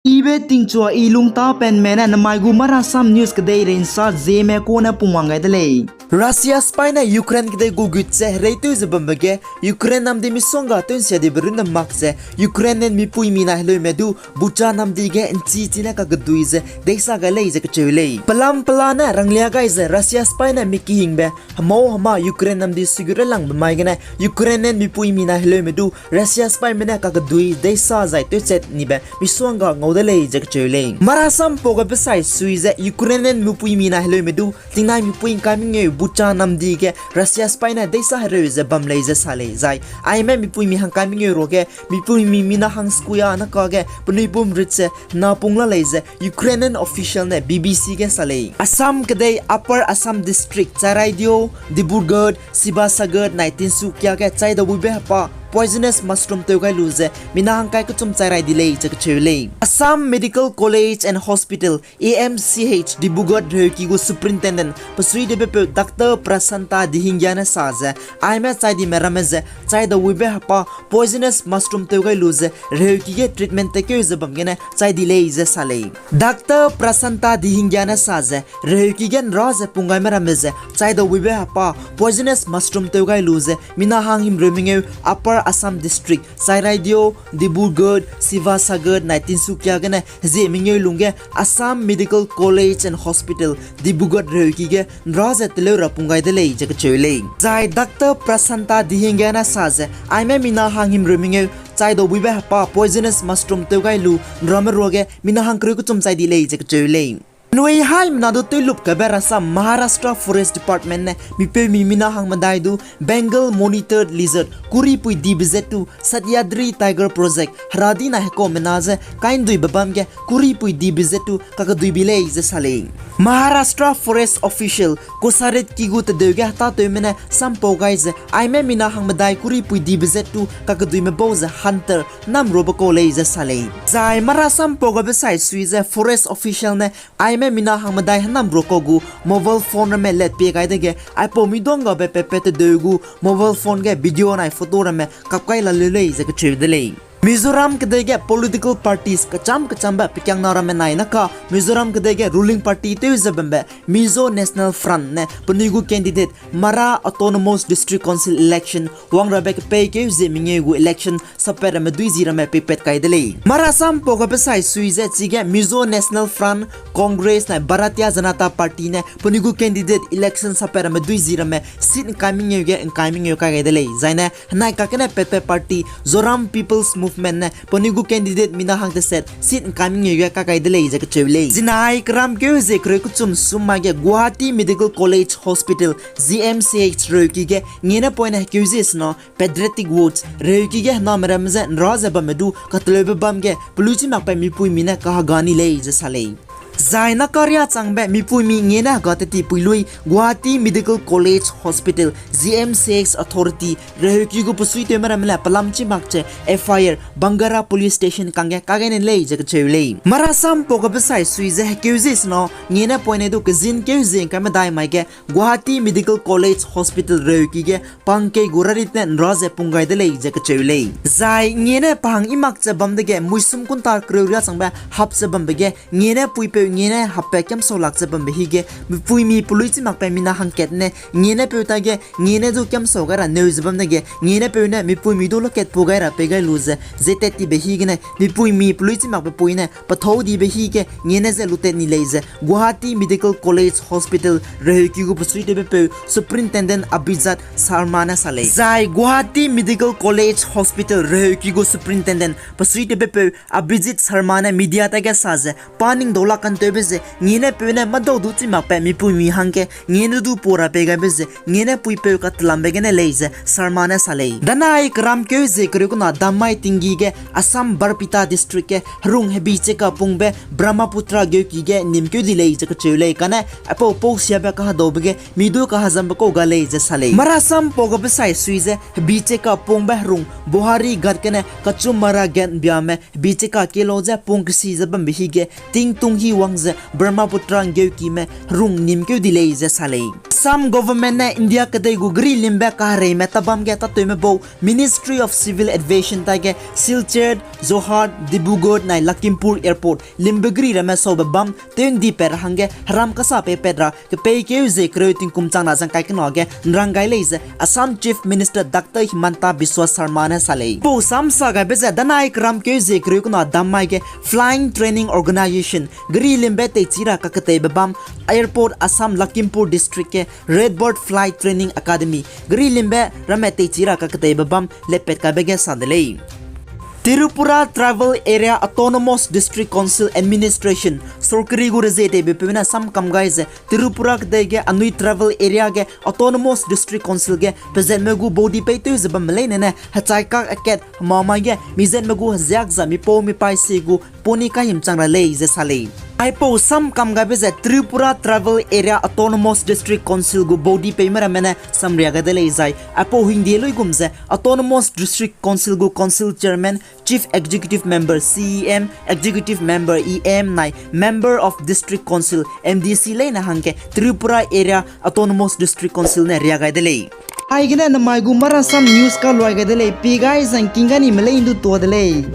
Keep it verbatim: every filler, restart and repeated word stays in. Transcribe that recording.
Ibe tingchua i lungtapenme ne namai gu Marasam News kedeirei nsa Zeme kune pungwang gai de lei. Russia sipai ne Ukraine kedei gu gut ze hereitew ze bambe ge, Ukraine namdi misongga tew nsia dibe runne mak ze, Ukrainian mipuimi na heleume du Bucha namdi ge nchi chine kakedui ze deisa gai lei ze kacheu lei. Pelam pela ne ranglia gai ze Russia sipai ne mikihingbe hemau hema Ukraine namdi sugut railangbe mai gene Ukrainian mipuimi na heleume du Russia sipaime ne kakedui deisa zai tewchat nibe misongga ngau de lei ze kacheu lei. Marasam pau gabe sai sui ze Ukrainian mipuimi na heleume du tingnai mipui ngkai mengeu Bucha namdi ge Russia sipai ne deisa hereu ze bam lei ze sa lei, zai aime mipuimi hangkai mengeu ruage mipuimi mina hang skuia ne kage penui bum rit ze na pung la lei ze Ukrainian official ne B B C ge sa lei. Assam kedei Upper Assam District, Charaideo, Dibrugarh, Sivasagar nai Tinsukia ge chai dabuibe hepa poisonous mushroom tew gai lu ze mina hangkai kechum chai rai di lei ze kacheu lei. Assam Medical College and Hospital, A M C H, Dibrugarh reheuki gu superintendent pesui debepeu Doctor Prasanta Dihingia ne sa ze, aime chai dime ramme ze chai dabuibe hepa poisonous mushroom tew gai lu ze reheuki ge treatment tekeu ze bam gene chai di lei ze sa lei. Doctor Prasanta Dihingia ne sa ze, reheuki ge nra ze punggaime ramme ze chai dabuibe hepa poisonous mushroom tew gai lu ze mina hang himreu mengeu Upper Assam District, Charaideo, Dibrugarh, Sivasagar nai Tinsukia gene hezie mengeu lungge Assam Medical College and Hospital, Dibrugarh reheuki ge nra ze teleu ra pung gai de lei ze kacheu lei. Zai Doctor Prasanta Dihingia ne sa ze, aime mina hang himreu mengeu chai dabuibe hepa poisonous mushroom tew gai lu nramme ruage mina hang kereu kechum chai di lei ze kacheu lei. Nui haimena du tewlup kabe rasam Maharashtra Forest Department ne mipeumi mina hang medai du Bengal Monitor Lizard kuripui dibe zet tu Sahyadri Tiger Project heradi na hekau mena ze kainduibe bam ge kuripui dibe zet tu kakedui bi lei ze sa lei. Maharashtra Forest Official Kosaretki gu tedeu ge hetatewme ne sampau gai ze aime mina hang medai kuripui dibe zet tu kakeduime bau ze hunter namruabe kau lei ze sa lei. Zai mara sampau gabe sai sui ze forest official ne aime mina hang medai henamrua kau gu mobile phone ramme let pie gai dege aipau midonggabe pepe tedeu gu mobile phone ge video nai photo ramme kap kai la leu lei ze kacheu de lei. Mizoram kedei ge political parties kecham kechambe pekiangna ramme nai naka Mizoram kedei ge ruling party tew ze bambe Mizo National Front ne penui gu candidate Mara Autonomous District Council election wang rabe kepeikeu zie mengeu gu election sapat ramme dui zi ramme peipat kai de lei. Mara sampau gabe sai sui ze chige Mizo National Front, Congress nai Bharatiya Janata Party ne penui gu candidate election sapat ramme dui zi ramme seat ngkai mengeu ge ngkai mengeu kai gai de lei. Zaine henai kakene petpat party Zoram People's Movement ne penui gu candidate mina hang teset seat ngkai mengeu ge kai gai de lei ze kacheu lei. Zinai keramkeu zie kereu kechum sum mai ge Guwahati Medical College Hospital, G M C H reuki ge ngene poine hekeu zie sena pediatric ward reuki ge hename ramme ze nra ze bamme du kateleube bam ge pelui chimakbe mipuimi ne kahega ni lei ze sa lei. Zai nakaria changbe mipuimi ngene hega teti puilui Guwahati Medical College Hospital, G M C H authority reheuki gu pesuitewme ramme le pelam chimak ze F I R Bangara Police Station kangge kagene lei ze kacheu lei. Mara sampau gabe sai sui ze hekeu zie sena ngene poine du kezin keu zie ngkai medai mai ge Guwahati Medical College Hospital reheuki ge pangkei gu rarit ne nra ze pung gai de lei ze kacheu lei. Zai ngene pahang imak ze bam dege muisum kunta kereuria changbe hap ze bambe ge ngene puipeu ngene hapbe kiamsau lak ze bambe hige mipuimi pelui chimakbe mina hangkat ne ngene peu ta ge ngene du kiamsau gai ra neu ze bam dege ngene peu ne mipuimi du lokat pu gai ra pei gai lu ze ze tat tibe higene mipuimi pelui chimakbe pui ne pethau dibe hige ngene ze lutat ni lei ze Guwahati Medical College Hospital reheuki gu pesuitewbepeu Superintendent Abhijit Sharma ne sa lei. Zai Guwahati Medical College Hospital reheuki gu Superintendent pesuitewbepeu Abhijit Sharma ne media tage sa ze pa ning daulak kantewbe ze ngene peu ne madau du chimakbe mipuimi hangge ngene du pu ra pei gaibe ze ngene puipeu katelambe gene lei ze Sharma ne sa lei. Danai keramkeu zie kereu kena dammai tinggi ge Assam Barpeta District ge herung hebi cheka pungbe Brahmaputra geuki ge nimkeu di lei ze kacheu lei kane aipau pau siabe kahedaube ge mi du kahezambe kau ga lei ze sa lei. Mara sampau gabe sai sui ze hebi cheka pungbe herung Bohari Ghat gene Kachumara Ghat mbiame hebi cheka kelau ze pung kesi ze bambe hige tingtung hi wang ze Brahmaputra ngeukime herung nimkeu di lei ze sa lei. Assam government ne India kedei gu geri limbe kahereime tabam ge tatewme bau Ministry of Civil Aviation taige Silchar, Jorhat, Dibrugarh nai Lakhimpur Airport limbe geri ramme saube bam tew ndipat ra hangge heram kasa peipat ra kepeikeu ze kereu tingkum changna zangkai kena ge nrang gai lei ze Assam Chief Minister Doctor Himanta Biswa Sarma ne sa lei. Pau sam sa gaibe ze danai keramkeu ze kereu kena dam mai ge Flying Training Organisation geri limbe teichi ra kaketeibe bam Airport Assam Lakhimpur District ge Red Bird Flight Training Academy geri limbe ramme teichi ra kaketeibe bam lepat kaibe ge sa de lei. Tripura Tribal Area Autonomous District Council Administration, sorkari gu rezie teibe peu ne sam kam gai ze Tripura kedei ge anui tribal area ge Autonomous District Council ge pezatme gu body peitew ze bamme leine ne hechai kak akat hema mai ge mizatme gu heziak za mipau mipaî sie gu poni kahimchang ra lei ze sa lei. Aipau sam kam gaibe ze Tripura Tribal Area Autonomous District Council gu body peime ramme ne samria gai de lei zai aipau hingdie luigum ze Autonomous District Council gu Council Chairman, Chief Executive Member, C E M, Executive Member, E M nai Member of District Council, M D C leine hangge Tripura Area Autonomous District Council ne ria gai de lei. Aigene namai gu Marasam News kaluai gai de lei, pi gai zangking ga ni melei ndu tua de lei.